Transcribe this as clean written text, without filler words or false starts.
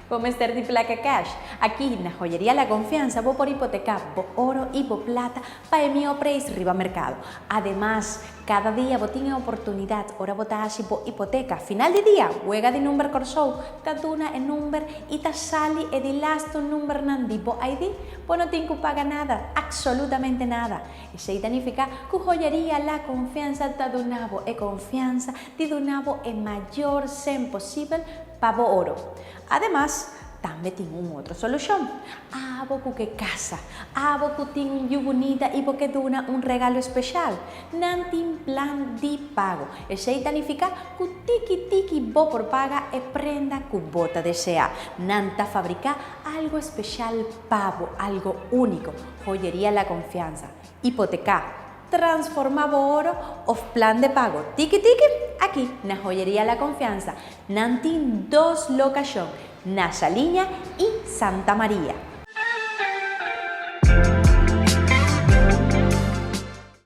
Bo mester di placa cash? Aki na Joyeria La Confianza bo por hipoteca bo oro y bo plata pa e miho prijs riba mercado. Ademas, cada dia bo tin e oportunidad ora bo ta haci bo hipoteca. Final di dia, wega di number Corsou ta duna e number y ta sali e di lasto numbernan di bo ID. Bo no tin cu paga nada, absolutamente nada. Esey ta nifica cu Joyeria La Confianza ta duna bo e confianza di duna bo e mayor cen posibel pa bo oro. Ademas, tambe tin un otro solushon. Abo ku ke kasa, abo ku tin un yu bunita i bo ke duna un regalo speshal, nan tin plan di pago. Esei ta nifiká ku tiki tiki bo por paga e prenda ku bo ta deseá. Nan ta fabriká algo speshal pa bo, algo úniko. Joyeria La Confianza. Hipoteká. Transforma bo oro of plan de pago tiki tiki aki na Joyeria La Confianza. Nan tin dos locacion, na Saliña y Santa Maria.